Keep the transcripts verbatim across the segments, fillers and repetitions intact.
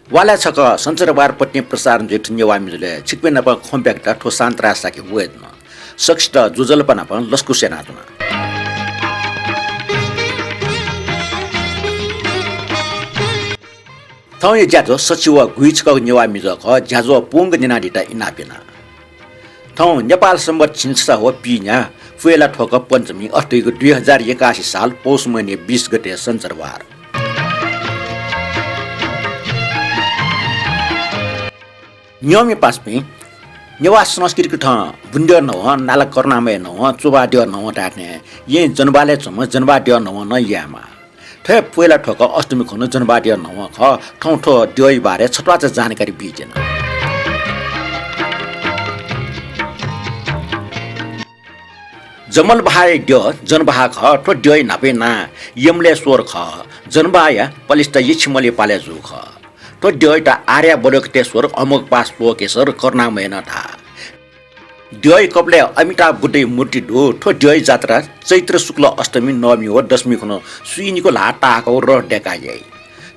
वालय् छकः सञ्चरवार पत्नी प्रसारण जुइगु नेवाः म्युजिलय् छिकपिं नाप खँ ब्याकेत थ्व सान्त्रा साके वये धुन। सकसित ज्वजलपा नाप लसकुस यानाच्वना। थौंया ज्याझ्वः सछि व गुइछकःगु नेवाः म्युजिक खः। ज्याझ्वः पूवंक न्यनादीत इनाप याना। थौं नेपाल संवत् झिंछसः व पीन्या पुहेला थ्वक पञ्चमी अथे धइगु दुई हजार एकासी साल पौष महिना बीस गते सञ्चरवार। न्यंम्ह पासापिं, नेवाः संस्कृतिकथं बुँद्यः नवं, नाला करुणामय नवं, चोभाद्यः नवं धाये थें येँ जनबालय् च्वंम्ह जनबाद्यः नवं नं यायेमाः। थ्व हे पुहेला थ्वक अष्टमी खुन्हु जनबाद्यः नवं खः। थौं थ्व द्यःया बारे छत्वाःचा जानकारी बीत्यना। जमलबहाःया द्यः जनबहाः खः। थ्व द्यःया न्हापाया नां यमलेश्वर खः। जनबहाःया पलिस्था यछिमलया पालय् जूगु खः। थ्व द्यःयात आर्यावलोकितेश्वर, अमोघपाश, लोकेश्वर, करुणामय नं धाः। द्यःया कपालय् अमिताभ बुद्धया मूर्ति दु। थ्व द्यःया जात्रा चैत्र शुक्ल अष्टमी, नवमी व दशमी खुन्हु स्वीनिगू ल्हाः ताःहाकःगु रथ दय्काः याइ।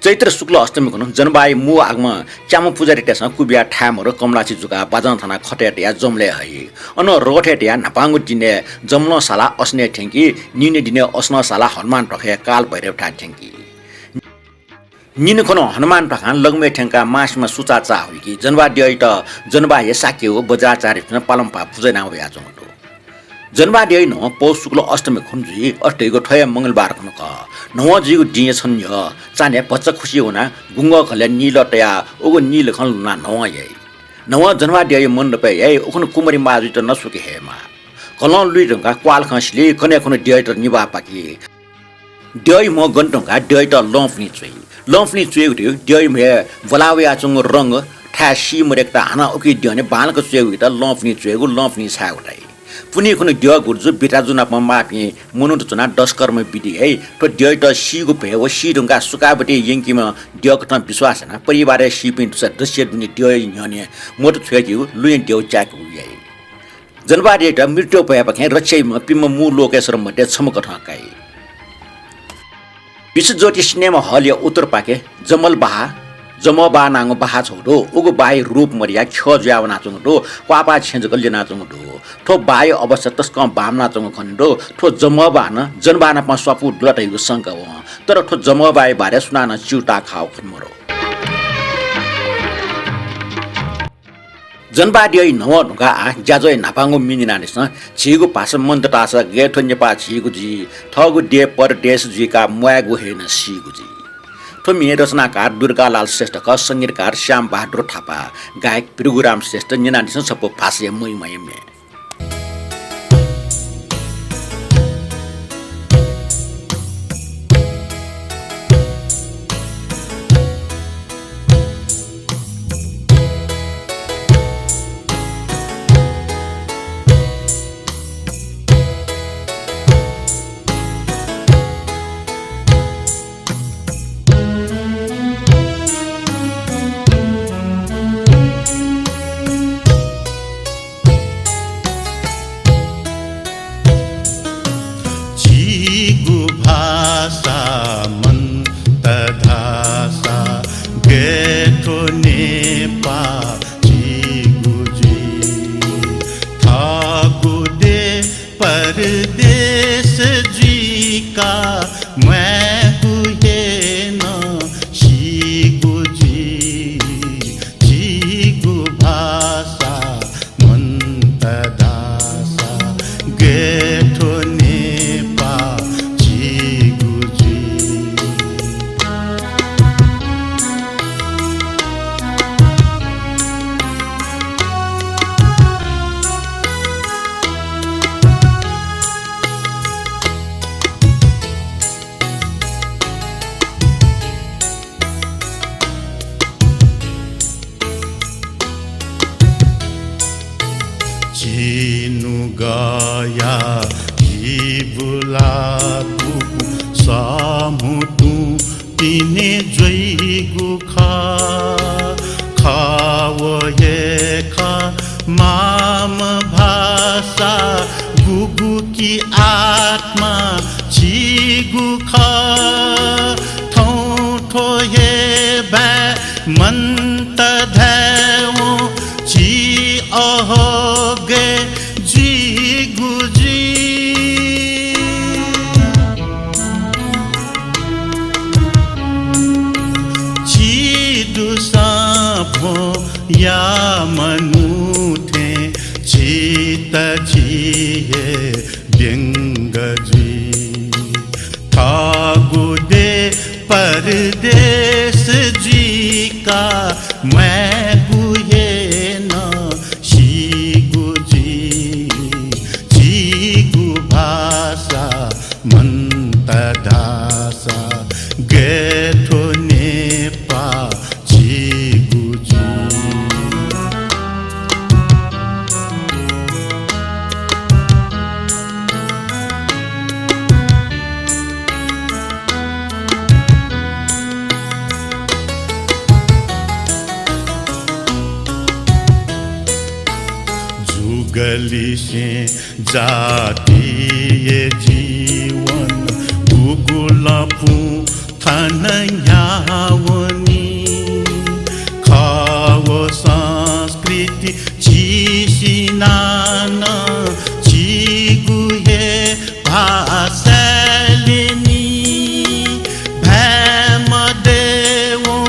चैत्र शुक्ल अष्टमी खुन्हु जनबहाःया मू आगमं च्याम्ह पुजारीतय्सं कुबिया थाय् मरु कमलाछि जुकाः बाजं थानाः खतय् तयाः जमलय् हइ। अनं रथय् तयाः न्हापांगु दिनय् जमलं सालाः असनय् थ्यंकी, निन्हु दिनय् असनं सालाः हनुमान ध्वाखाय् कालभैरवथाय् थ्यंकी। निन्हु खुन्हु हनुमान ध्वाखां लघुमय् थ्यंकाः मासिमा सुचा चाःहुइकी। जनबहाः द्यःयात जनबहाःया शाक्य व वज्राचार्यपिन्सं पालंपाः पुजा याना वयाच्वंगु दु। जनबहाः द्यःया न्हवं पौष शुक्ल अष्टमी खुन्हु जुइ। अथे धइगु थ्व हे मंगलबार खुन्हु खः। न्हवं जुइगु दिंया छन्हु न्ह्यः चान्हय् भचा खुसि वनाः गुंगः घलय् नीलः तयाः उगु नीलखं लुनाः न्हवं याइ। न्हवं जनबहाः द्यःया मण्डपय् याइ। उखुन्हु कुमरी माजुयात नसुके हयेमाः। घलं लुइ धुंकाः क्वाःलखं सिली। कन्हय् खुन्हु द्यःयात निभाः पाकी। द्यःया म्ह गन धुंकाः द्यःयात लँपुन्हि च्वइ। लँपुन्हि च्वयेगु धइगु द्यःया म्हय् ब्वला वयाच्वंगु रंग थाय् सी मदय्केत हानं उकी द्यःने बांलाक च्वयेगुयात लँपुन्हि च्वयेगु, लँपुन्हि छायेगु धाइ। पुन्हि खुन्हु द्यः गुरुजु बिताजु नाप माःपिं मनूत च्वनाः दशकर्म विधि याइ। थ्व द्यःयात सीगु भय व सी धुंकाः सुकाःबतय् यंकीम्ह द्यःकथं विश्वास यानाः परिवारय् सीपिं दुसा दसया दुने द्यःया न्ह्यःने मत छ्वय्केगु, लुँया द्यः चाय्केगु याइ। जनबहाः द्यःयात मृत्यु भयपाखें रक्षा याइम्ह पिम्ह मू लोकेश्वर मध्ये छम्ह कथं काइ। विश्वज्योति सिनेमा हलया उत्तरपाखे जमलबहाः, जमःबहाः नांगु बहाः छगू दु। उगु बहाःया रूप मदयाः ख्यः जुया वनाच्वंगु दु। क्वाःपाः छेँ जक ल्यनाच्वंगु दु। थ्व बहाःया अवस्था तसकं बांमलाच्वंगु खनेदु। थ्व जमःबहाः नं जनबहाः नाप स्वापू दु ला धइगु शंका वं। तर थ्व जमःबहाःया बारे सुनानं च्यूताः खाःगु खने मदु। जनबहाः द्यःया न्हवं धुंकाः आः ज्याझ्वःया न्हापांगु म्ये न्यनादिसँ। झीगु भाषा मन्त धाःसा गय् थ्व नेपाः झीगु जुइ, थःगु देय् परदेश जुइकाः म्वायेगु हे नं सीगु जुइ। थ्व म्ये रचनाकार दुर्गालाल श्रेष्ठ खः, संगीतकार श्यामबहादुर थापा, गायक भृगुराम श्रेष्ठ। न्यनादिसँ छपु भाषाया महिमाया म्ये। झीगु भाषा मन्त धाःसा गय् थ्व नेपाः झीगु जुइ। थःगु देय् परदेश जुइकाः म्वायेगु हे नं सीगु जुइ। झीगु भाषा मन्त धाःसा गय् थ्व नेपाः झीगु जुइ। झी नुगःया हि बुलाः गुगु समुतुं तिनि ज्वइगु खः। खः व हे खः मांम्ह भाषा गुगु कि आत्मा झीगु खः। थौं थ्व हे भाय् मन्त धायेवं छि अहगय् जुइगु जुइ। छि दुसां भ्वंया मनू थें छित झी हे व्यंग जुइ। थःगु देय् परदेश जुइका म्वायेगु हे नं सीगु जुइ। झीगु भाषा मन्त धाःसा गय् थ्व नेपाः झीगु जुइ। जुगलिसें जातीय जीवन गुगुलपुं थन न्ह्यावनी। खः व संस्कृति झीसिनानं झीगु हे भाषाय् ल्यनी। भाय् मदयेवं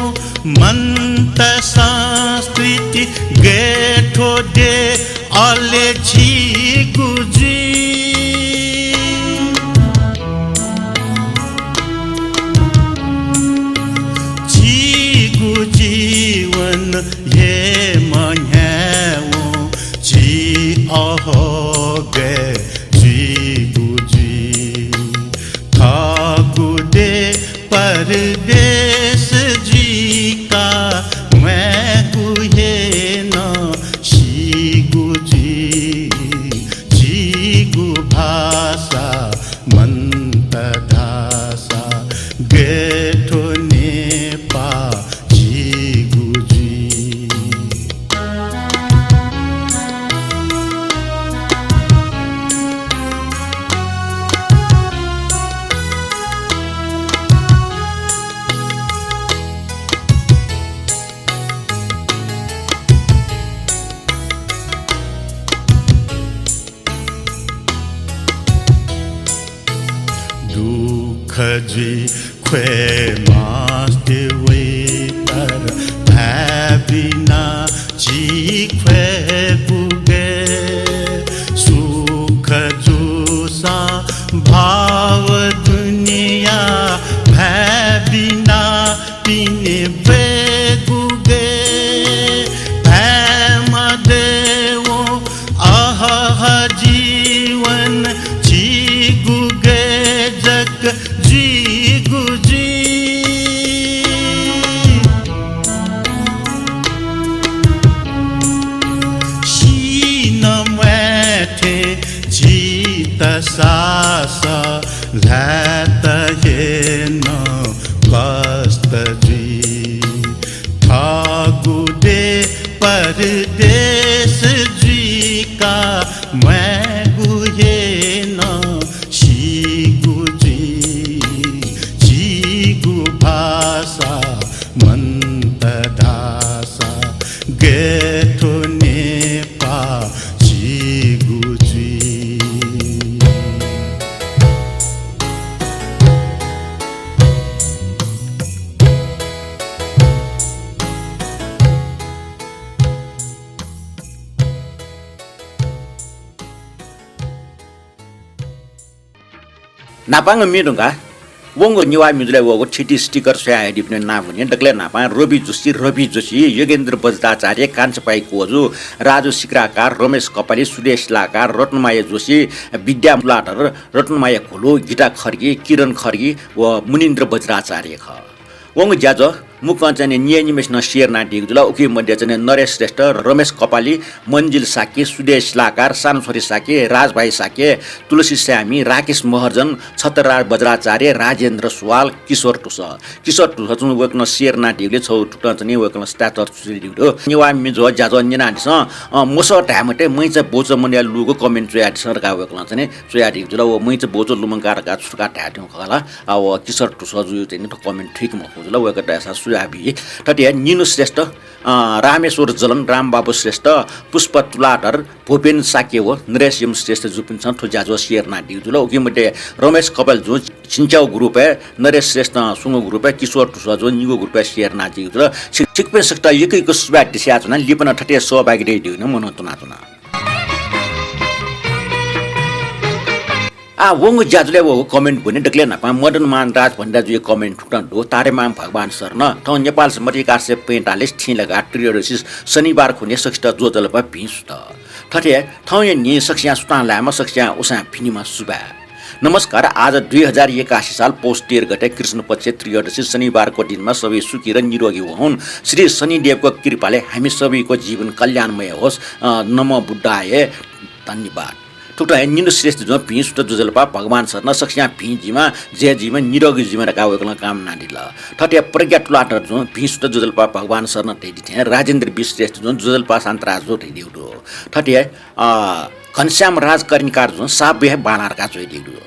मन्त संस्कृति गय् थ्व देय् अले झीगु जुइ। झीगु जीवन हे मन्ह्यायेवं झी अहगय् जुइगु जुइ। थःगु देय् परदेश जुइका म्वायेगु हे नं सीगु जुइ। झीगु भाषा मन्त धाःसा गय् थ्व नेपाः झीगु जुइ। दुःख जुइ ख्वये मास्ति वइ, तर भाय् बिना झी ख्वयेगु गय्। सुख जूसां भाव दुनिया, भाय् बिना पिने ब्वयेगु गय्। भाय् मदयेवं अहह जीवन झीगु गय् जक जुइगु जुइ। सी नं म्वाये थें झीत सासः ल्हायेत हे नं कष्ट जुइ। थःगु देय् परदेश जुइका म्वायेगु हे नं सीगु जुइ। झीगु भाषा मन्त धाःसा गय् थ्व नेपाः झीगु जुइ। न्हापांगु म्ये धुंकाः वंगु नेवाः म्युजिलय् वःगु थीथी sticker स्वयाहयादीपिनि नां वनी। दकलय् न्हापां रवि जोशी, रवि जोशी, योगेन्द्र बज्राचार्य, कान्छापाइ कोजु, राजु सिक्राकार, रमेश कपाली, सुदेश शिलाकार, रत्नमाया जोशी, विद्या तुलाधर, रत्नमाया घोलु, गीता खड्गी, किरण खड्गी व मुनिन्द्र बज्राचार्य खः। वंगु ज्याझ्वः मुक्कं चाहिँ नि निम्हेसिनं share यानादीगु जुल। उकी मध्ये चाहिँ नि नरेश श्रेष्ठ, रमेश कपाली, मन्जिल शाक्य, सुदेश शिलाकार, सानुछोरी शाक्य, राजभाइ शाक्य, तुलसी स्यामी, राकेश महर्जन, छत्रराज बज्राचार्य, राजेन्द्र सुवाल, किशोर तुस। किशोर तुस चाहिँ वय्कलं share यानादीगुलिं छगू थुकथं चाहिँ नि वय्कलं status छुइदीगु दु। नेवाः म्ये ज्याझ्वः न्यनादिसँ, अँ, मसः धाये मते, मैंचा बौचा मनया लूगु comment च्वयादिसँ धकाः वय्कलं चाहिँ नि च्वयादीगु जुल। व मैंचा बौचा लुमंका धकाः छु धकाः धायेत्यंगु खः ला। आ, व किशोर तुस जुया चाहिँ नि थ्व comment ठीक मखु जुल। वय्कः धाःसा सुझाव बी। थथे हे निनु श्रेष्ठ, अ, रामेश्वर जलन, रामबाबु श्रेष्ठ, पुष्प तुलाधर, भूपेन शाक्य व नरेश यम श्रेष्ठ जुपिन्सं थ्व ज्याझ्वः share यानादीगु जुल। उकी मध्ये रमेश कपाल जुं झिंच्यागु group-य्, नरेश श्रेष्ठं स्वंगू group-य्, किशोर तुस्वां जुं निगू group-य् share यानादीगु जुल। छिक-, छिकपिन्सं सकसितं यक्व यक्व सुभाय् देछानाच्वना, लिपा नं थथे सहभागी दइ धइगु नं मनंतुनाच्वना। आः वंगु ज्याझ्वलय् वःगु comment ब्वने। दकलय् न्हापां मदन मान राज भण्डारीजुया comment थुकथं दु। तारेमाम भगवान शरण, थौं नेपाल सम्बत एघार सय पैंतालिस थींलगा त्रयोदशी शनिबार खुन्हु सकसितं ज्वजलपा भिं सुथ। थथे थौंया न्हि सकसियां सुथां लायेमा, सकसियां उसां भिनिमा, सुभाय्। नमस्कार, आज दुई हजार एकासी साल पौष तेह्र गते कृष्ण पक्ष त्रयोदशी शनिबारको दिनमा सबै सुखी र निरोगी होऊन्। श्री शनिदेवको कृपाले हामी सबैको जीवन कल्याणमय होस्। अ, नमो बुद्धाय। धन्यवाद। थुकथं हे निनु श्रेष्ठ जुं भिं सुथ ज्वजलपा भगवान शरण, सकसियां भिं जुइमा, जय जुइमा, निरोगी जुइमा धकाः वय्कलं कामना यानादिल। थथे प्रज्ञा तुलाधर जुं भिं सुथ ज्वजलपा भगवान शरण धयादी थें राजेन्द्र बी श्रेष्ठ जुं ज्वजलपा शान्तराज जु धयादीगु दु। थथे, अ, घनश्याम राज कर्णिकार जुं साप हे बांला धकाः च्वयादीगु दु।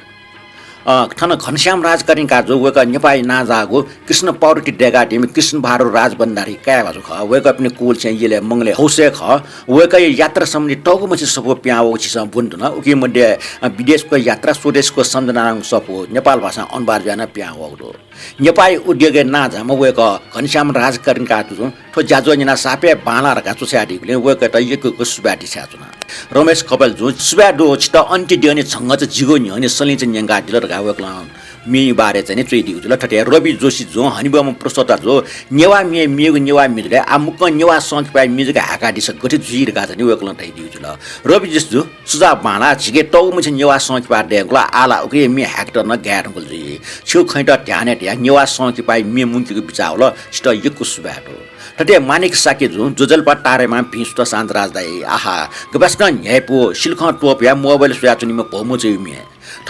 अ, थन घनश्याम राज कर्णिकार जु, वय्कः नेपाःया नांजाःगु कृष्ण पाउरोटी दय्कादीम्ह कृष्ण बहादुर राजभण्डारी काय् भाजु खः। वय्कःपिनि कुल चाहिँ यलय् मंगलय् हौसय् खः। वय्कःया यात्रा सम्बन्धी तःगु मछि सफू पिहां वःगु झीसं ब्वने धुन। उकी मध्ये, अ, विदेशको यात्रा, स्वदेशको सम्झना धइगु सफू नेपाल भाषां अनुवाद जुयाः नं पिहां वःगु दु। नेपाःया उद्योगय् नांजाःम्ह वय्कः घनश्याम राज कर्णिकार जुं थ्व ज्याझ्वः न्यनाः साप हे बांला धकाः च्वछायादीगुलिं वय्कःयात यक्व यक्व सुभाय् देछानाच्वना। रमेश कपाल जुं, सुभाय् दु, छितः अन्त्य द्यःने झंगःचा जिगु न्ह्यःने सल्हिंचा न्यंकादिल धकाः वय्कलं म्येया बारे चाहिँ नि च्वयादीगु जुल। थथे रवि जोशी जुं, हनेबहःम्ह प्रस्तोता जु, नेवाः म्ये, मेगु नेवाः म्ये जुल, आः मुक्कं नेवाः संकिपाया म्ये जक हाय्कादिसँ, गथे जुइ धकाः चाहिँ नि वय्कलं धयादीगु जुल। रवि जोशी जु, सुझाव बांला, झीके तःगु मछि नेवाः संकिपा दयेधुंकल, आः ला उकिया म्ये हाय्केत नं गाये धुंकल जुइ। छिगु खँयात ध्यानय् तयाः नेवाः संकिपाया म्ये मुंकेगु बिचाः वल, छितः यक्व सुभाय् दु। थथे माणिक शाक्य जुं, ज्वजलपा तारेमाम भिं सुथ शान्तराज दाइ। आहा, गपाय्सकं न्ह्याइपु, सिलखं त्वपुयाः मोबाइल स्वयाच्वनीम्ह भौमोचाया म्ये।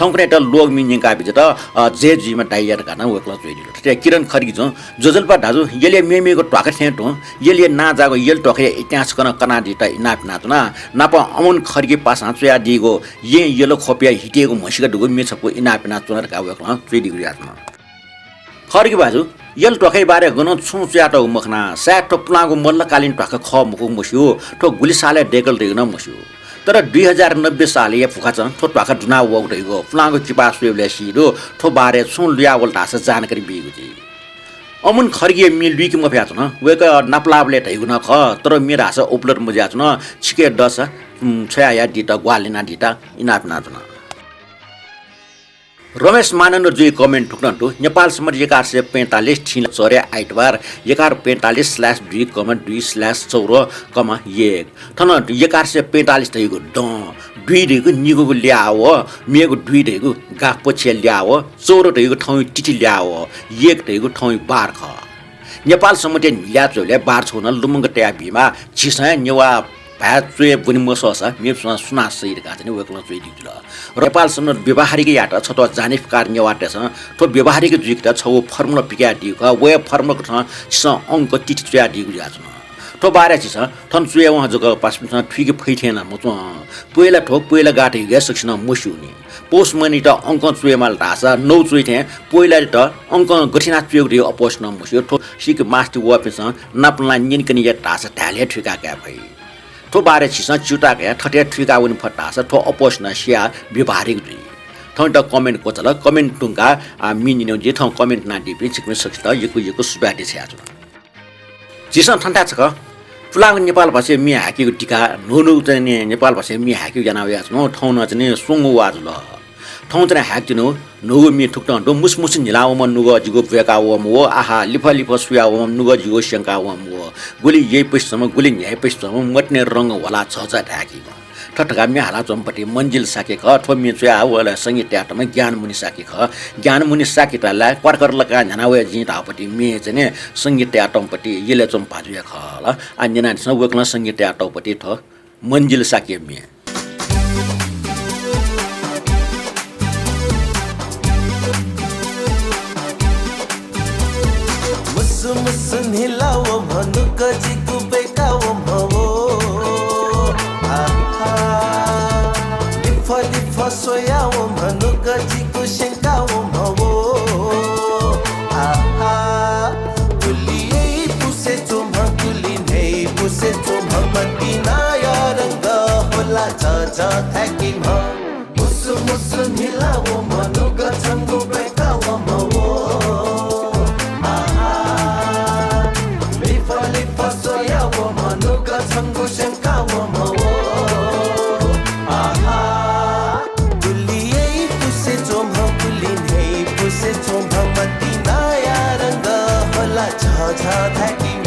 थौंकन्हय्‌यात लोक म्ये न्यंकाबी जुइत, अ, जय जुइमा दाइया धकाः नं वय्कलं च्वयादीगु दु। थथे किरण खड्गी जुं, ज्वजलपा दाजु, यलया मेमेगु ध्वाखा थें तुं यलया नांजाःगु यल ध्वाखाया इतिहास कनं कनादीत इनाप यानाच्वना। नापं अमन खड्गीपासां च्वयादीगु येँ यल ख्वपया हितय्‌गु म्हसीका दुगु म्ये छपु इनाप यानाच्वना धकाः वय्कलं च्वयादीगु जुयाच्वन। खड्गी भाजु, यल ध्वाखाया बारे गनं छुं च्वयातःगु मखना। सायद थ्व पुलांगु मल्लकालीन ध्वाखा खः मखु मस्यू, थ्व गुलि सालय् दय्कल धइगु नं मस्यू। तर दुई हजार नब्बे सालया भुखाचं थ्व ध्वाखा दुना वःगु धइगु पुलांगु किपा स्वयेबलय् सी दु। थ्व बारे छुं लुया वल धाःसा जानकारी बीगु जुइ। अमन खड्गीया म्ये लुइके मफयाच्वन। वय्कः नापलाःबलय् धइगु नं खः, तर म्ये धाःसा उपलब्ध मजुयाच्वन। छिके दःसा, उम्, छ्वयाहयादीत ग्वाहालि यानादीत इनाप यानाच्वना। रमेश मानन्धरजुया comment थुकथं दु। नेपाल सम्बत एघार सय पैंतालिस थींलगा चौरे आइतबार एघार पैंतालिस slash दुई कमा दुई slash चौरे कमा एक। थन एघार सय पैंतालिस धइगु दँ, दुई धइगु निगूगु ल्याः वः, मेगु दुई धइगु गाः पक्षया ल्याः वः, चौरे धइगु थौंया तिथि ल्याः वः, एक धइगु थौंया बार खः। नेपाल सम्बतया न्हिल्याः च्वयेबलय् बार छगू नं लुमंक तयाबीमाः। झीसं हे नेवाः भाय् च्वय् ब्वने मसःसा मेपिन्सं सुनां सइ धकाः चाहिँ नि वय्कलं च्वयादीगु जुल। नेपाल सम्बत व्यावहारिक यायेत छत्वाः जाने फुक्क नेवाःतय्सं थ्व व्यावहारिक जुइकेत छगू formula पिकयादीगु खः। व हे formula कथं झीसं अंक तिथि च्वयादीगु जुयाच्वन। थ्व बारे झीसं थन च्वय् वं जक पासापिन्सं थुइके फइ थें नं मच्वं। पोइला थ्व पोइला गाः धइगु हे सकसिनं मस्यूनि। पौष महिनायात अंकं च्वयेमाल धाःसा नौ च्वइ थें पोइलायात अंकं गथे यानाः च्वयेगु धइगु अपवःसिनं मस्यू। थ्व सीके मास्ति वःपिन्सं नापलानाः न्यनेकने यात धाःसा धायेबलय् हे थुइका काये फइ। थ्व बारे झीसं च्यूताः कयाः थथे थुइका वने फत धाःसा थ्व अपवःसिनं सियाः व्यावहारिक जुइ। थौंयात comment क्वचाल, comment धुंकाः, आ, म्ये न्यनेगु जिं थौं comment यानादीपिं छिकपिं सकसितं यक्व यक्व सुभाय् देछानाच्वना। झीसं थन धाये छकः पुलांगु नेपाल भाषाया म्ये हाय्केगु दिका न्हू न्हू चाहिँ नि नेपाल भाषाया म्ये हाय्केगु याना वयाच्वना। थौं नं चाहिँ नि स्वंगू वा जुल। थौं चाहिँ नि हाय्के तिनि न्हूगु म्ये थुकथं दु। मुसु मुसु न्हिला वंम्ह नुगः जिगु ब्वय्का वंम्ह व, आहा, लिफः लिफः सुया वंम्ह नुगः जिगु स्यंका वंम्ह व, गुलि यइपसि च्वंम्ह, गुलि न्ह्याइपसि च्वंम्ह, मतिने रंग ह्वला झःझः धाय्कीम्ह। थ्व धकाः म्ये हालाच्वंम्हपति मन्जिल शाक्य खः। थ्व म्ये च्वयाः व ला संगीत तयातःम्ह ज्ञानमुनि शाक्य खः। ज्ञानमुनि शाक्ययात ला क्वारकर लकाः न्ह्याना वया जिं धाःपति म्ये चाहिँ नि संगीत तयातःम्हपति यलय् च्वंम्ह भाजु हे खः ला। आ न्यनादिसँ, वय्कलं संगीत तयातःपति थ्व मन्जिल शाक्यया म्ये। मुसु मुसु न्हिला वंम्ह नुगः जिगु ब्वय्का वंम्ह व। आहा। लिफः लिफः स्वया वंम्ह नुगः जिगु स्यंका वंम्ह व। आहा। गुलि चा थाय्‌कीम्ह, मुसु मुसु न्हिलावंम्ह, नुगः छंगु ब्वय्‌कावंम्ह व। आहा, लिफः लिफः स्वयावंम्ह, नुगः छंगु स्यंकावंम्ह व। आहा, गुलि याइ पुसे च्वंम्ह, गुलि न्ह्याइ पुसे च्वंम्ह, मतिनाया रंग होला झःझः थाय्‌कीम्ह।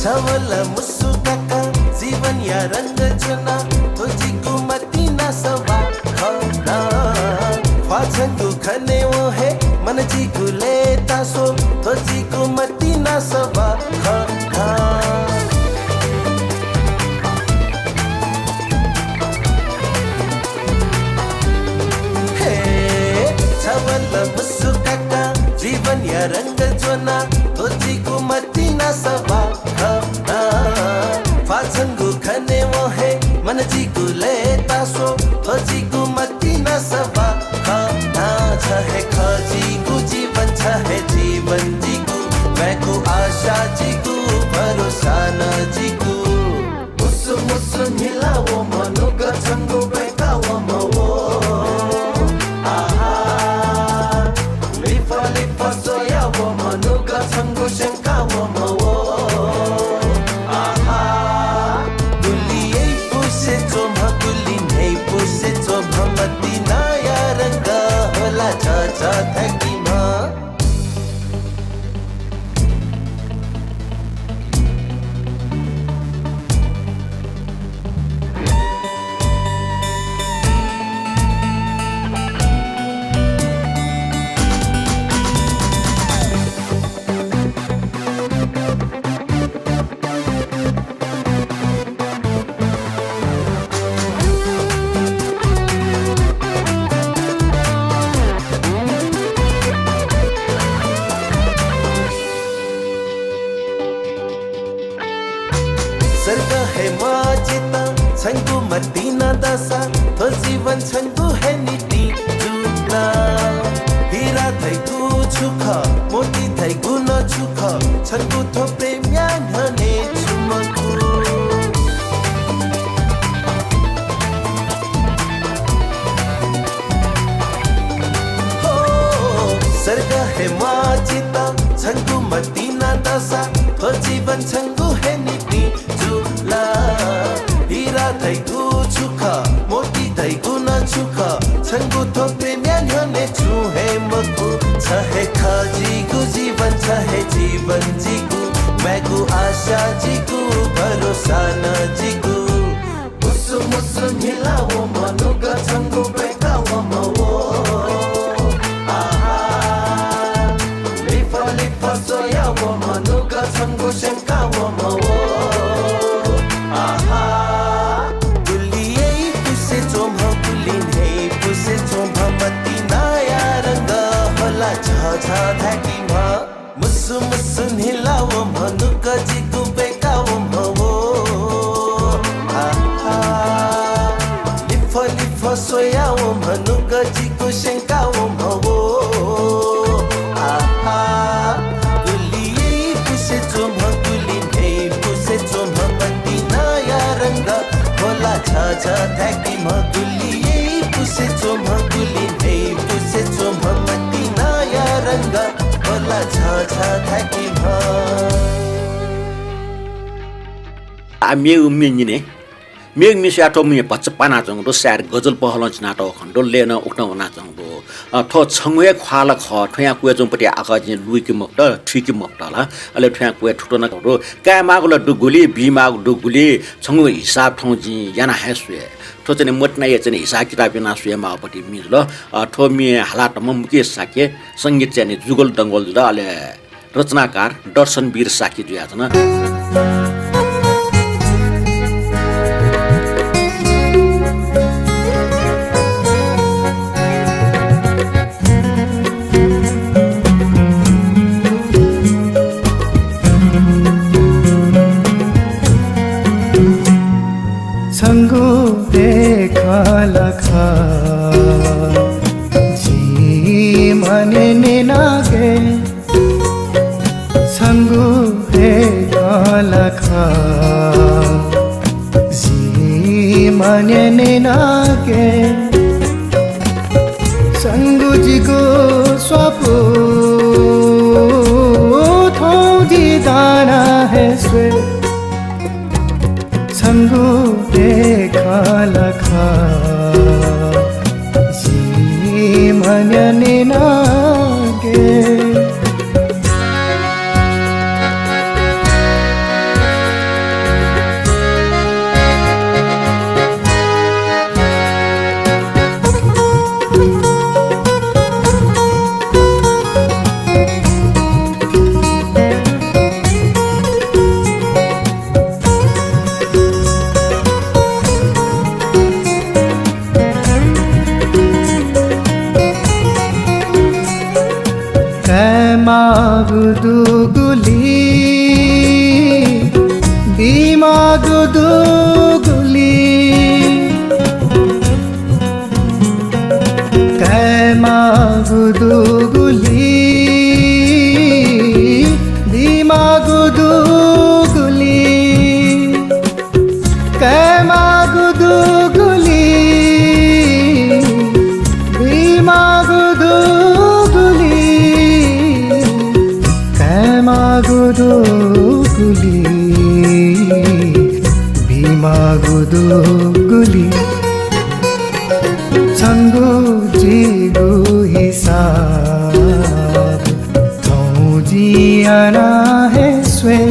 छवल मुसु काका जीवनया रंग ज्वना, थ्व जिगु मतिना सवाः खना। ख्वाः छंगु खनेवं हे मन जिगु लय्‌तास्वः, थ्व जिगु मतिना सवाः खना। हे, छवल मुसु काका जीवनया रंग ज्वना, थ्व जिगु मतिना सवाः खना। ख्वाः छंगु खनेवं हे मन जिगु लय्‌तास्वः, थ्व जिगु मतिना सवाः खना। छ हे खः जिगु जीवन, छ हे जीवन जिगु, म्वायेगु आशा जिगु, भरोसा नं जिगु। मुसु मुसु न्हिलावंम्ह, नुगः छंगु ब्वय्‌कावंम्ह व। आहा, लिफः लिफः स्वयावंम्ह, नुगः छंगु स्यंकावंम्ह व। आहा, गुलि याइ पुसे च्वंम्ह, गुलि न्ह्याइ पुसे च्वंम्ह, मतिनाया रंग होला झःझः थाय्‌कीम्ह। सर्ग हे म्वाः जितः छंगु मतिना दःसा, थ्व जीवन छंगु हे निंतिं जुल। हिरा धइगु छु खः, मोती धइगु नं छु खः, छंगु थ्व प्रेमया न्ह्यःने छुं मखु। हो, सर्ग हे म्वाः जितः छंगु मतिना दःसा, थ्व जीवन छंगु हे निंतिं जुल। हिरा धइगु छु खः, मोती धइगु नं छु खः, छंगु थ्व प्रेमया न्ह्यःने छुं हे मखु। छ हे खः जिगु जीवन, छ हे जीवन जिगु, म्वायेगु आशा जिगु, भरोसा नं जिगु। मुसु मुसु न्हिलावंम्ह, नुगः छंगु ब्वय्‌कावंम्ह व। आहा, लिफः लिफः स्वयावंम्ह, नुगः छंगु स्यंकावंम्ह व। आहा, गुलि याइ पुसे च्वंम्ह, गुलि न्ह्याइ पुसे च्वंम्ह, मतिनाया रंग होला झःझः थाय्‌कीम्ह। मुसु मुसु न्हिलावंम्ह, नुगः जिगु ब्वय्‌कावंम्ह व। आहा, लिफः लिफः स्वयावंम्ह, नुगः जिगु स्यंकावंम्ह व। आहा, गुलि याइ पुसे च्वंम्ह, गुलि न्ह्याइ पुसे च्वंम्ह, मतिनाया रंग होला झःझः थाय्‌कीम्ह। गुलि याइ पुसे च्वंम्ह, गुलि न्ह्याइ पुसे च्वंम्ह, मतिनाया रंग होला झःझः थाय्‌कीम्ह। आ, मेगु म्ये न्यने। मेगु म्ये स्वयाः थ्व म्ये भचा पानाच्वंगु दु, सायद गजल पहलं चिनातःगु खने दु, लय् नं उकथं वनाच्वंगु दु। अ, थ्व छंगु हे ख्वाः ला खः, थ्वयां क्वय् च्वंगु पति आखः जिं लुइके मखुत, थुइके मखुत ला, अले थ्वयां क्वय् थुकथं नं खः दु। कायेमाःगु ला दु गुलि, बीमाःगु दु गुलि, छंगु हिसाब थौं जिं याना हे स्वये। थ्व चाहिँ मतिनाया चाहिँ हिसाब किताब यानाः स्वयेमाःगु पति म्ये जुल। अ, थ्व म्ये हालातःम्ह मुकेश शाक्य, संगीत चाहिँ जुगल दंगोल जुल, अले रचनाकार दर्शनवीर शाक्य जुयाच्वन। माने निनागे छंगु हे खँ ला खः, जिं माने निनागे। छंगु जिगु स्वापू थौं जि दाना हे स्वये। छंगु हे खँ ला खः, जिं माने निनागे। कायेमाःगु दुगुलिं, बीमाःगु दुगुलिं, कायेमाःगु दुगुलिं, बीमाःगु दुगुलिं, कायेमाःगु दुगुलिं, बीमाःगु दुगुलिं, कायेमाःगु दुगुलिं, बीमाःगु दुगुलिं। छंगु जिगु हिसाब थौं जिं याना हे स्वये।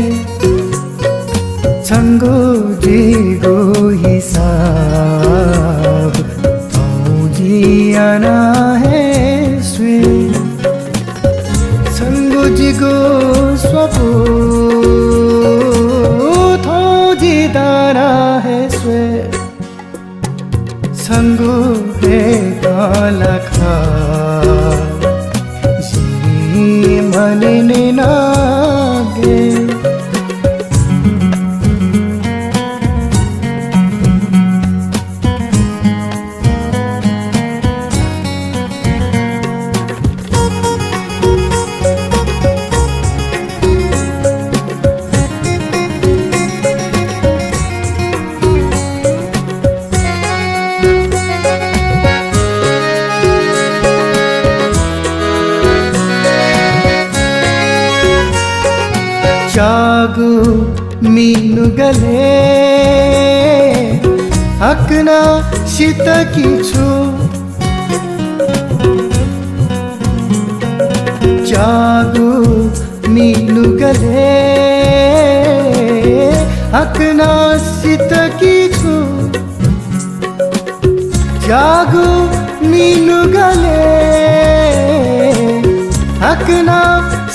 छंगु जिगु हिसाब थौं जिं याना हे स्वये। छंगु जिगु स्वापू थौं जि दाना हे स्वये। छंगु हे खँ ला खः, जिं माने निनागे। च्यागू मि नुगलय् हाकनं सित कि छु? च्यागू मि नुगलय् हाकनं सित कि छु? च्यागू मि नुगलय् हाकनं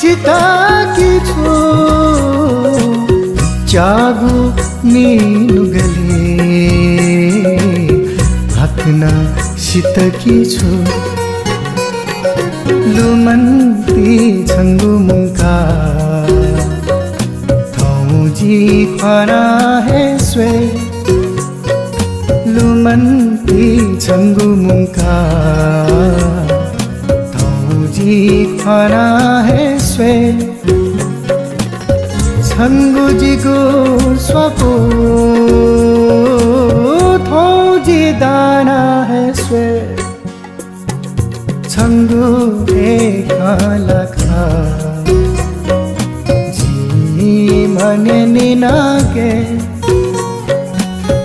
सित कि छु? च्यागू मि नुगलय् हाकनं सित कि छु? लुमन्ति छंगु मुंका थौं जि ख्वाना हे स्वये। लुमन्ति छंगु मुंका थौं जि ख्वाना हे स्वये। छंगु जिगु स्वापू थौं जि दाना हे स्वये। छंगु हे खँ ला खः, जिं माने निनागे।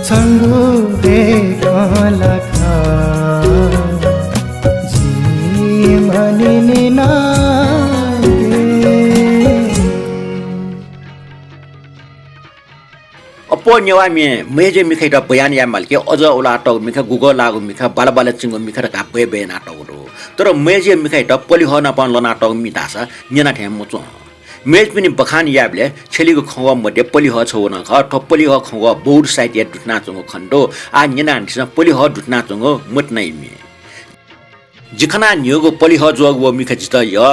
छंगु हे खँ ला खः, जिं माने निनागे। अप्वः नेवाः म्ये मय्जुया मिखायात बयान याये माल कि अजः उलातःगु मिखा, गुगः लाःगु मिखा, बाला बाला चिंगु मिखा धकाः बय् बय् यानातःगु दु। तर मय्जुया मिखायात पलिहः नाप लनातःगु मि धाःसा न्यना थें मच्वं। मय्जुपिनि बखान यायेबलय् छ्यलीगु खँग्वः मध्ये पलिहः छगू नं खः। थ्व पलिहः खँग्वः बौद्ध साहित्यय् दुथनाच्वंगु खनेदु। आः न्यनादिसँ पलिहः दुथनाच्वंगु मतिनाया म्ये। जि खनाः न्ह्यःगु पलिह ज्वःगु व मिखा जितः यः।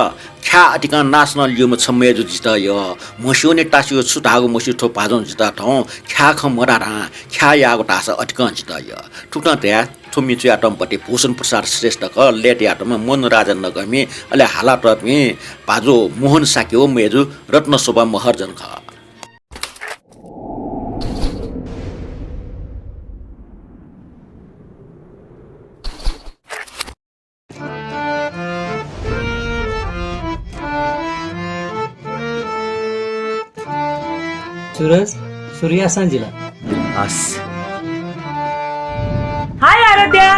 ख्याः अतिकं नासनं ल्यूम्ह छ मय्जु जितः यः। म्हस्यूनि तास्यू छु धाःगु मस्यू थ्व भाजुं जितः थौं। ख्याः खँ मधाधां ख्याः याःगु धाःसा अतिकं जितः यः। थुकथं धया थ्व मि च्वयातःम्ह पति भूषण प्रसाद श्रेष्ठ खः, लय् तयातःम्ह मनुराजा नगःमि, अले हालातःपिं भाजु मोहन शाक्य व मय्जु रत्नशोभा महर्जन खः। सुरज, सुरु याःसां जिल। हस्। हाय आराध्या।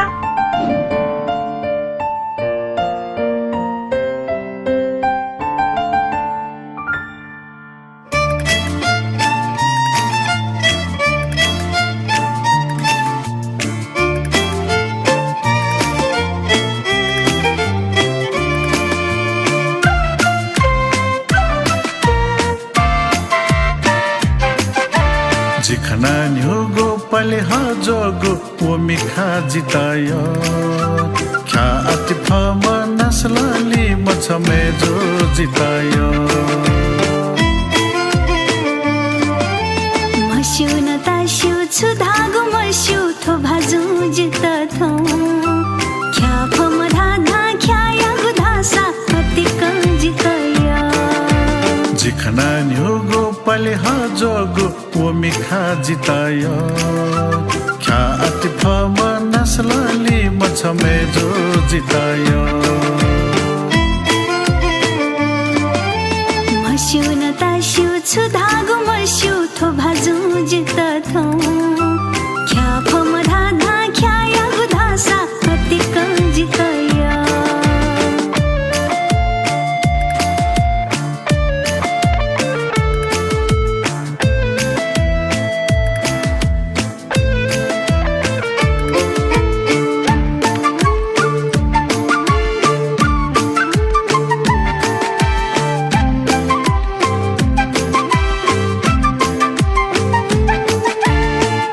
जि खनाः न्ह्यःगु पलिह ज्वःगु व मिखा जितः यः। ख्याः अति फःम्ह नासलंलिम्ह छ मय्जु जितः यः। म्हस्यू न तास्यू छु धाःगु मस्यू थ्व भाजुं जितः थौं। ख्याः फःम्ह धाधां ख्याः याःगु धाःसा अतिकं जितः यः। जि खनाः न्ह्यःगु पलिह ज्वःगु व मिखा जितः यः। ख्याः अति फःम्ह नासलंलिम्ह छ मय्जु जितः यः। म्हस्यू न तास्यू छु धाःगु मस्यू थ्व भाजुं जितः थौं। ख्याः फःम्ह धाधां ख्याः याःगु धाःसा अतिकं जितः यः।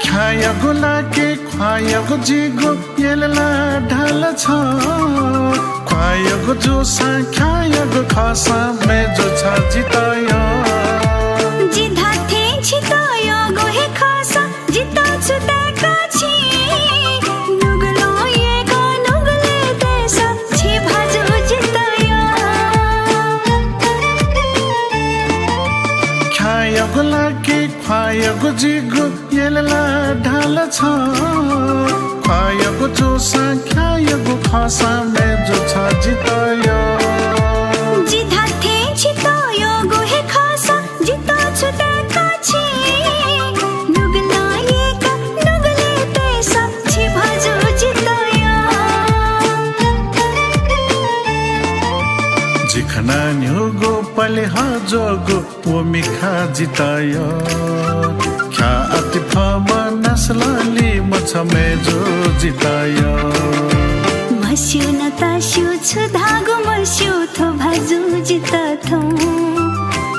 ख्याःयागु लाके ख्वाःयागु जिगु यलला ढाल छ। ख्वाःयागु जूसां ख्याःयागु खःसां मय्जु छ जितः यः। जि धात्थें छितः यःगु हे खःसा जितः छु ताय्का छि। नुगलं यय्क नुगलय् तय्सा छि भाजु जितः यः। ख्याःयागु लाके ख्वाःयागु जिगु यलला ढाल छ। ख्वाःयागु जूसां ख्याःयागु खःसां मय्जु छ जितः यः। जि धात्थें छितः यःगु हे खःसा जितः छु ताय्का छि। नुगलं यय्क नुगलय् तय्सा छि भाजु जितः यः। जि खनाः न्ह्यःगु पलिह ज्वःगु व मिखा जितः यः। ख्याः अति फःम्ह नासलंलिम्ह छ मय्जु जितः यः। म्हस्यू न तास्यू छु धाःगु मस्यू थ्व भाजु जितः थौं।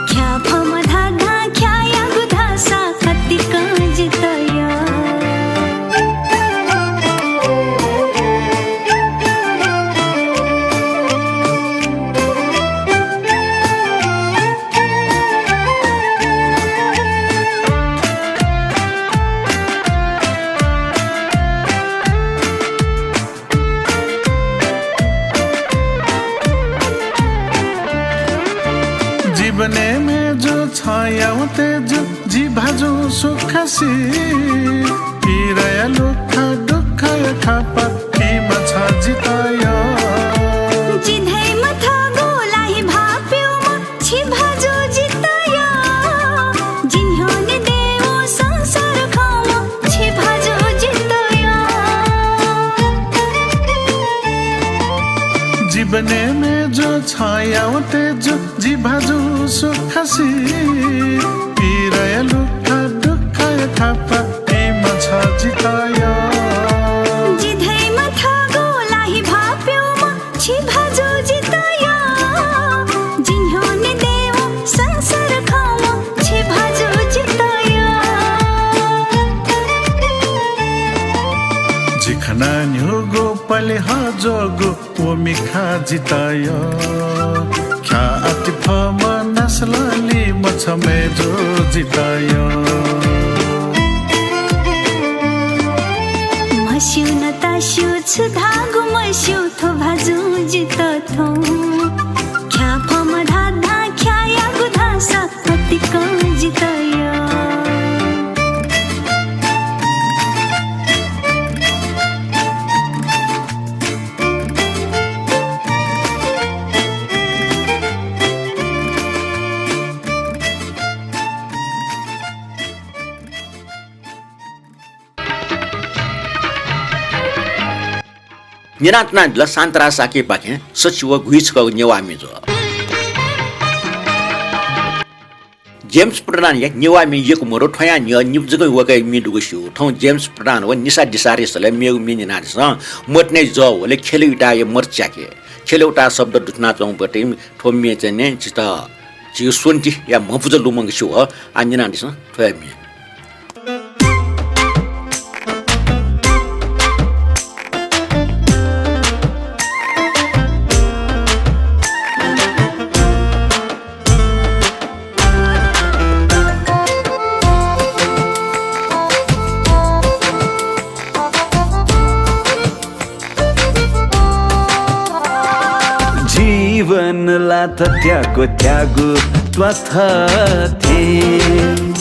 ख्याः फःम्ह धाधां ख्याः याःगु धाःसा अतिकं जितः यः। जीवनय् मय्जु छं याःगु तेजु जि भाजुं सुखासि। पीडाया लुखा दुःखया खापा पीम्ह छ जितः यः। जि धइम्ह थःगु ला हि भाःप्यूम्ह छि भाजु जितः यः। जि न्ह्यःने दयेवं संसार खंम्ह छि भाजु जितः यः। जीवनय् मय्जु छं याःगु तेजु जि भाजुं सुखासि। पीडाया लुखा दुःखया खापा पीम्ह छ जितः यः। जि धइम्ह थःगु ला हि भाःप्यूम्ह छि भाजु जितः यः। जि न्ह्यःने दयेवं संसार खंम्ह छि भाजु जितः यः। जि खनाः न्ह्यःगु पलिह ज्वःगु व जितयो ख्याति फमा नसलली मछमे जो जितयो। मस्यू न तास्यू छु धागु मस्यू थो भाजु जित थो। ख्या फमा धाधा ख्यायागु धासा अतिक जितयो। न्यनाच्वनादिल शान्तराज शाक्यपाखें सछि व गुइछकःगु नेवाः म्ये जुल। जेम्स प्रधानया नेवाः म्ये यक्व मदु, थ्वयां न्ह्यः निपु जक वय्कःया म्ये दुगु स्यू। थौं जेम्स प्रधान व निशा दिसारिसलया मेगु म्ये न्यनादिसँ। मतिनाया जः ह्वले ख्यलु इताया मत च्याके। ख्यलु इता शब्द दुथुनाच्वंगु बते थ्व म्ये चाहिँ नं जितः झीगु स्वन्तिया म्हपुजा लुमंक स्यू ह। आः न्यनादिसँ थ्वया म्ये। जीवन लाथ त्यागु त्यागु त्वाथ थें।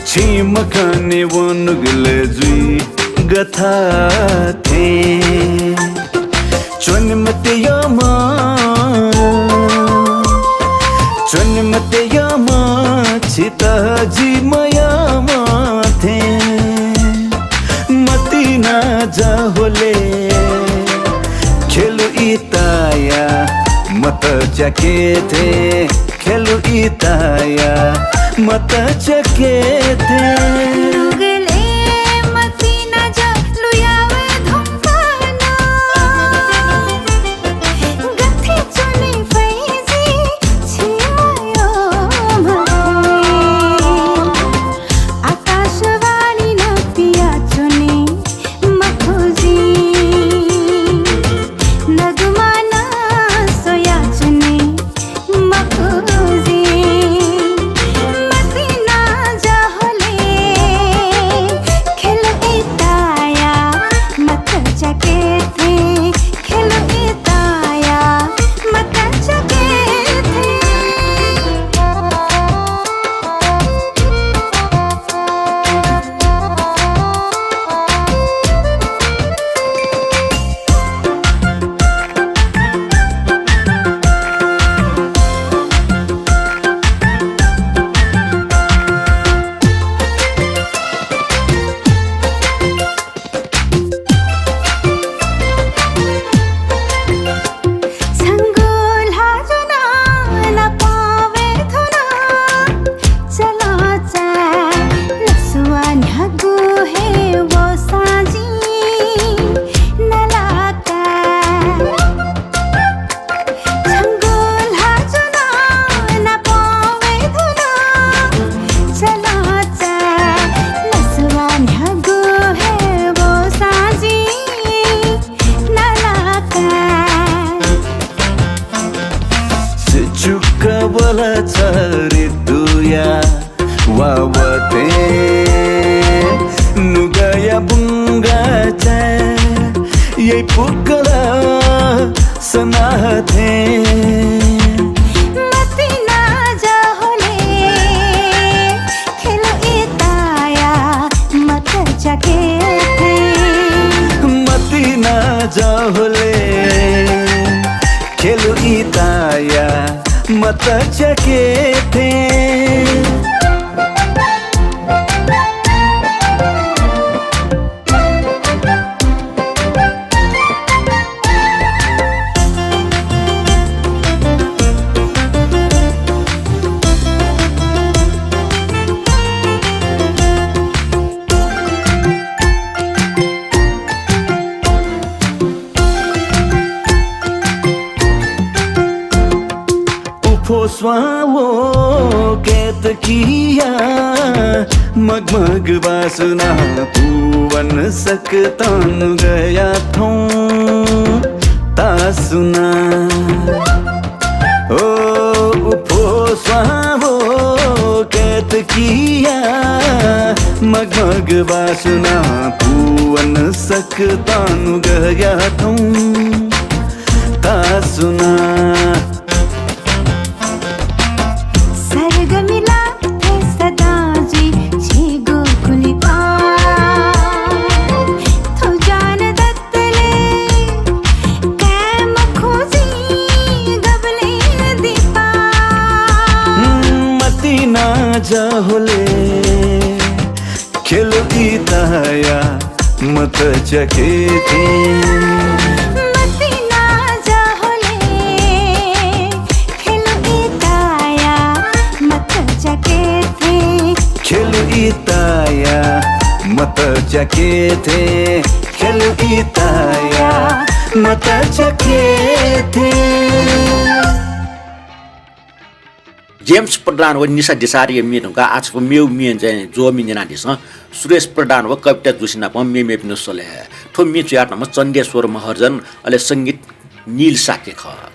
छिं मखने व नुगलय् जुइ गथा थें। च्वने मते यःम्ह, च्वने मते यःम्ह, छितः जि मयःम्ह थें। मतिना जः ह्वले ख्यलु इताया मत च्याके थें। ख्यलु इताया मत च्याके थें। नुगलय् मतिना जः लुया वये धुंकाः नं गथे च्वने फइ जि छिमयःम्ह थें। आकाशवाणी नं पियाच्वने मखु जि, नगुमा नं स्वयाच्वने मखु जि। मतिना जः ह्वले ख्यलु इताया मत च्याके थें। ख्यलु इताया मत च्याके थें। छंगु ल्हाः ज्वनाः नापं वये धुन। चलंचाय् लसुवा न्ह्यागु हे वःसां जिं नलाकाय्। छंगु ल्हाः ज्वनाः नापं वये धुन। चलंचाय् लसुवा न्ह्यागु हे वःसां जिं नलाकाय्। चुचुक वल छ ऋतुया वावतय् नुगःया बुंगाःचाय् यइपुकल सनाः थें। मतिना जः ह्वले ख्यलु इताया मत च्याके थें। मतिना जः ह्वले ख्यलु इताया मत च्याके थें। उफोस्वां व केतकिया मगमग बासुना पूवन सकतं नुगःया थौं। तासुना, ओ, उफो स्वां वो कैतकिया, मगमग बासुना, पुवन सक तानुगया थौं। तासुना। सरगमिला हे सदा जी छेगो कुलिपा। थो जान दत्तले कायम खोजी गबले दीपा। मतिना जहोले खेलु इताया मत चके थे। मतिना जहोले खेलु इताया मत चके थे। खेलु इताया मत चके थे। खेलु इताया मत चके थे। जेम्स प्रधान व निशा दिसारया म्ये धुंकाः आः छपु मेगु म्ये चाहिँ ज्वःमि न्यनादिसँ। सुरेश प्रधान व कविता जोशी नाप मेमेपिनि स्वलय्। थ्व म्ये च्वयातःम्ह चण्डेश्वर महर्जन, अले संगीत नील शाक्य खः।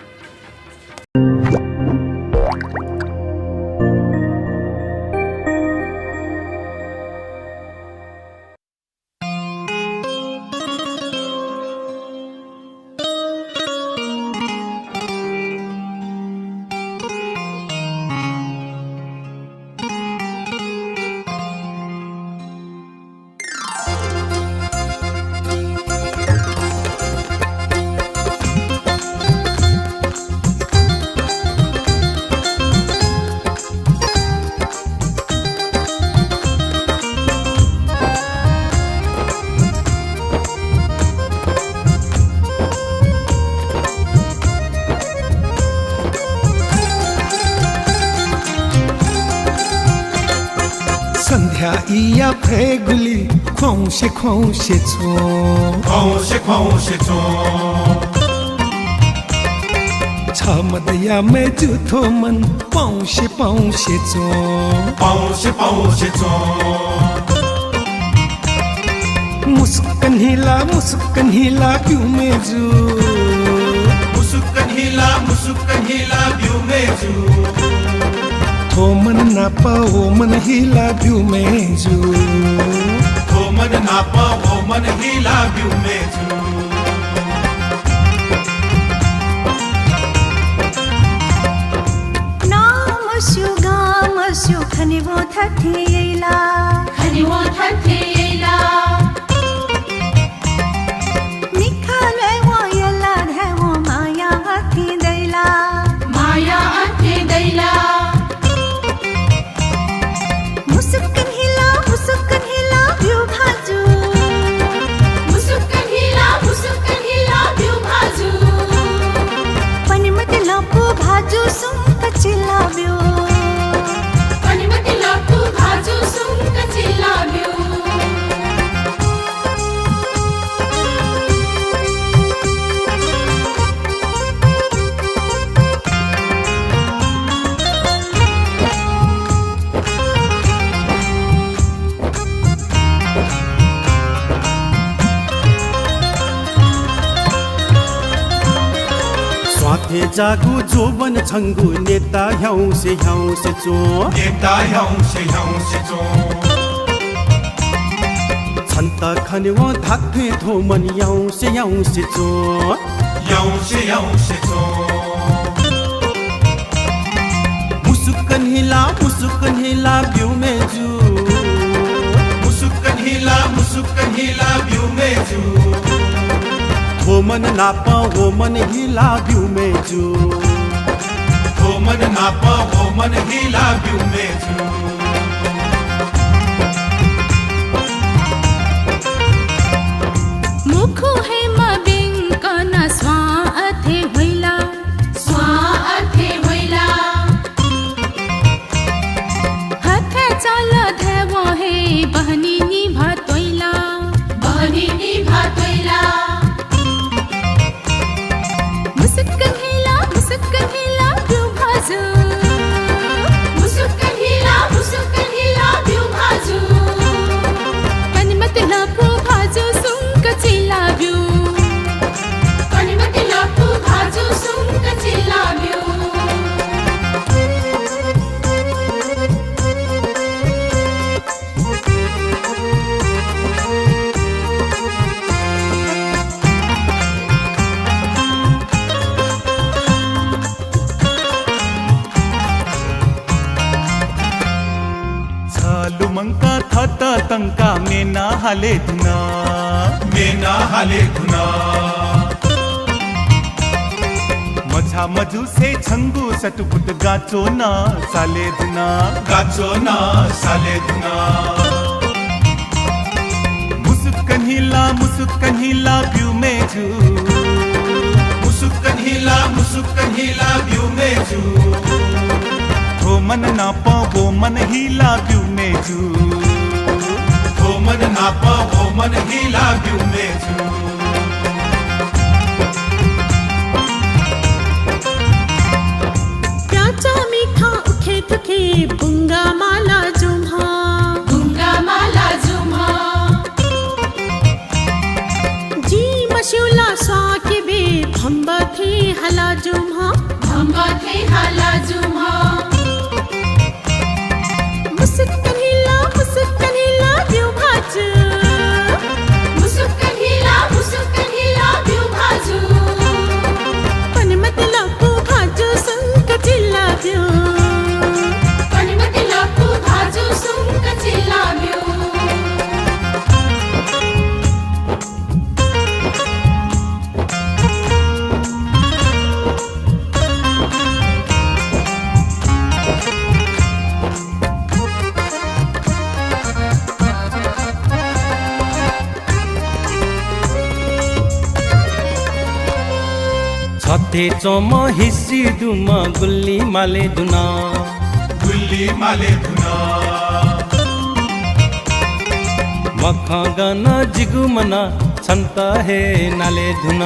सन्ध्या इया फय्‌गुली ख्वाउँसे ख्वाउँसे च्वं। ख्वाउँसे ख्वाउँसे च्वं। छ मदया मय्‌जु थ्व मन पाउँसे पाउँसे च्वं। पाउँसे पाउँसे च्वं। मुसुक्क न्हिला, मुसुक्क न्हिला ब्यु मय्‌जु। मुसुक्क न्हिला, मुसुक्क न्हिला ब्यु मय्‌जु। थ्व मन नाप व मन हिला ब्यु मय्‌जु। थ्व मन नाप व मन हिला ब्यु मय्‌जु। नां मस्यू गां मस्यू खनेवं थथे याइ ला। खनेवं थथे याइ ला। मिखा ल्वायेवं याइ ला धायेवं माया अथे दइ ला। माया अथे दइ ला। मुसुक्क न्हिला, मुसुक्क न्हिला ब्यु भाजु। मुसुक्क न्हिला, मुसुक्क न्हिला ब्यु भाजु। पनिमति लँपु भाजु सुंक चिला ब्यु। पनिमति लँपु भाजु सुंक चिला ब्यु। स्वाथय् जाःगु जोबन छंगु नेता ह्याउँसे ह्याउँसे च्वं। नेता ह्याउँसे ह्याउँसे च्वं। छन्त खनेवं धात्थें थ्व मन याउँसे याउँसे च्वं। याउँसे याउँसे च्वं। मुसुक्क न्हिला, मुसुक्क न्हिला ब्यु मय्‌जु। मुसुक्क न्हिला, मुसुक्क न्हिला ब्यु मय्‌जु। थ्व मन नाप व मन हिला ब्यु मय्‌जु। थ्व मन नाप व मन हिला ब्यु मय्‌जु। मुखु हे मबिंकन स्वां अथे ह्वइ ला। स्वां अथे ह्वइ ला। हथय् चल धायेवं हे बहनी निभा त्वइ ला। बहनी निभा त्वइ ला। मुसुक्क न्हिला, मुसुक्क न्हिला ब्यु भाजु। मुसुक्क न्हिला, मुसुक्क लंका मेना हाले धुन। मेना हाले धुन। मझा मजुसे छंगु सतुपुत गाचो न साले धुन। गाचो न साले धुन। मुसुक्क न्हिला, मुसुक्क न्हिला ब्यु मेजु। मुसुक्क न्हिला, मुसुक्क न्हिला ब्यु मेजु। थ्व मन नाप वो मन हिला ब्यु मेजु। थ्व मन नाप वो मन हिला ब्यु मेजु। प्याचा मिखा उखे थुखे बुंगा माला जुम्ह। बुंगा माला जुम्ह। जिं मस्यू ला स्वाके बे भम्ब थें हाला जुम्ह। भम्ब थें हाला जुम्ह। मुसुक्क न्हिला, मुसुक्क न्हिला ब्यु भाजु। मुसुक्क न्हिला, मुसुक्क न्हिला ब्यु भाजु। पनिमति लपु भाजु सुंक चिला ब्यु। पनिमति लपु भाजु सुंक चिला ब्यु। छथे च्वंम्ह हिसि दुम्ह गुल्ली माले धुन। गुल्ली माले धुन। मखं गन जिगु मन छन्त हे नाले धुन।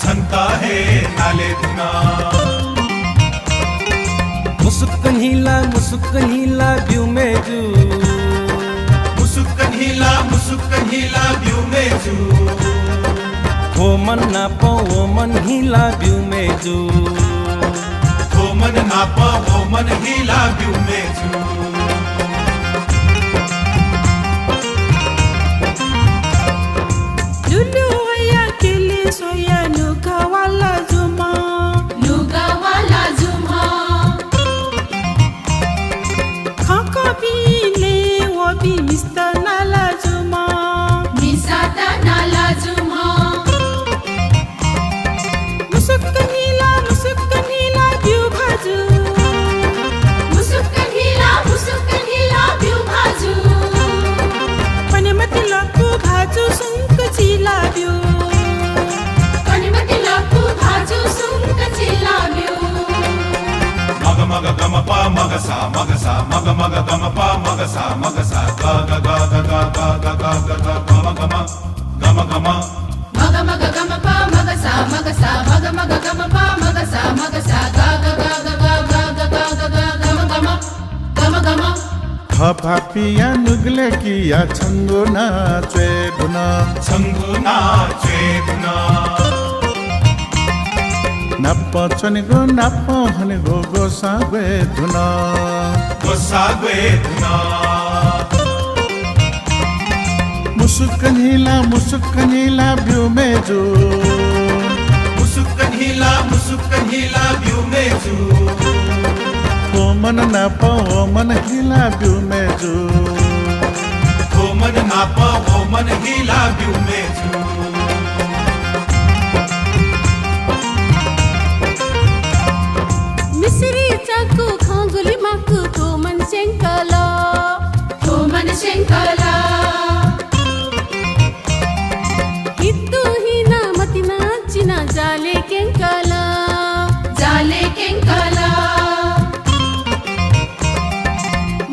छन्त हे नाले धुन। मुसुक्क न्हिला, मुसुक्क न्हिला ब्यु मेजु। मुसुक्क न्हिला, मुसुक्क न्हिला ब्यु मेजु। वो मन नाप वो मन हिला ब्यु मेजु। वो मन नाप वो मन हिला ब्यु मेजु। लुलु वया केले सोया नुगा वाला जुम्ह। नुगा वाला जुम्ह। खंकपिं ले वबी मिस्त नाला जुम्ह। मिसात नाला जुम्ह। मुसुक्क न्हिला, मुसुक्क न्हिला ब्यु भाजु। मुसुक्क न्हिला, मुसुक्क न्हिला ब्यु भाजु। पनिमति लपु भाजु सुंक चिला ब्यु। पनिमति लपु भाजु सुंक चिला ब्यु। मग मग गम प मग सा मग सा मग मग गम प मग सा मग सा ग ग ग ग ग ग ग ग ग ग गम गम गम गम। मग मग गम प मग सा मग सा मग मग गम प मग सा मग सा ग ग ग ग ग ग ग ग ग गम गम गम गम। थपापिया नुगलय् किया छंगु नां च्वये धुन। छंगु नां च्वये धुन। नाप च्वनेगु नाप हनेगु ग्वसाः ग्वये धुन। ग्वसाः ग्वये धुन। मुसुक्क न्हिला, मुसुक्क न्हिला ब्यु मेजु। मुसुक्क न्हिला, मुसुक्क न्हिला ब्यु मेजु। वो मन नाप वो मन हिला ब्यु मेजु। वो मन नाप वो मन हिला ब्यु मेजु। मिसिरिचाकु खँ गुलि माकु थ्व मन स्यंकल। थ्व मन स्यंकल। हितु हिना मतिना चिना जाले क्यंकल। जाले क्यंकल।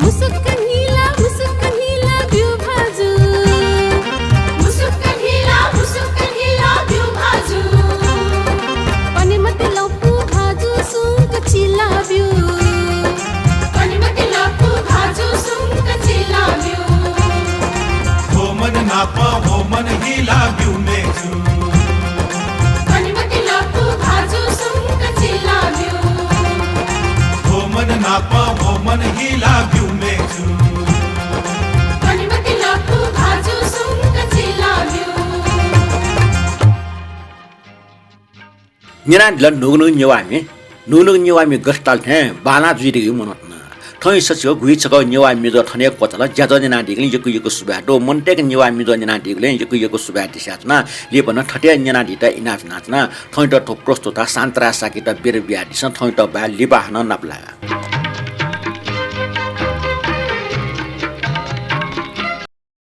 मुसुक्क न्हिला, मुसुक्क न्हिला ब्यु भाजु। मुसुक्क न्हिला, मुसुक्क न्हिला ब्यु भाजु। पनिमति लपु भाजु सुंक चिला ब्यु। पनिमति लपु भाजु सुंक चिला ब्यु। वो मन नाप वो मन हिला ब्यु मेजु। पनिमति लपु भाजु सुंक चिला ब्यु। वो मन नाप वो मन हिला ब्यु मेजु। पनिमति लपु भाजु सुंक चिला ब्यु। न्यनादिल न्हूगु न्हूगु नेवाःमि, न्हूगु न्हूगु नेवाःमि गस्ताल थें बांलाः जुइधुंकूगु मनूत नं। थौंया सछिगः गुइछगः नेवाः म्ये ज्वः थन हे क्वचाल। ज्याझ्वः न्यनादीगुलिं यक्व यक्व सुभाय् दु। मनूतय्‌के नेवाः म्ये ज्वः न्यनादीगुलिं यक्व यक्व सुभाय् देछानाच्वना। लिपा नं थथे हे न्यनादीत इनाप यानाच्वना। थौंयात थ्व प्रस्तुति शान्तराज शाक्ययात बिदा बियादिसँ। थौंयात बाय्, लिपा हानं नापलागा।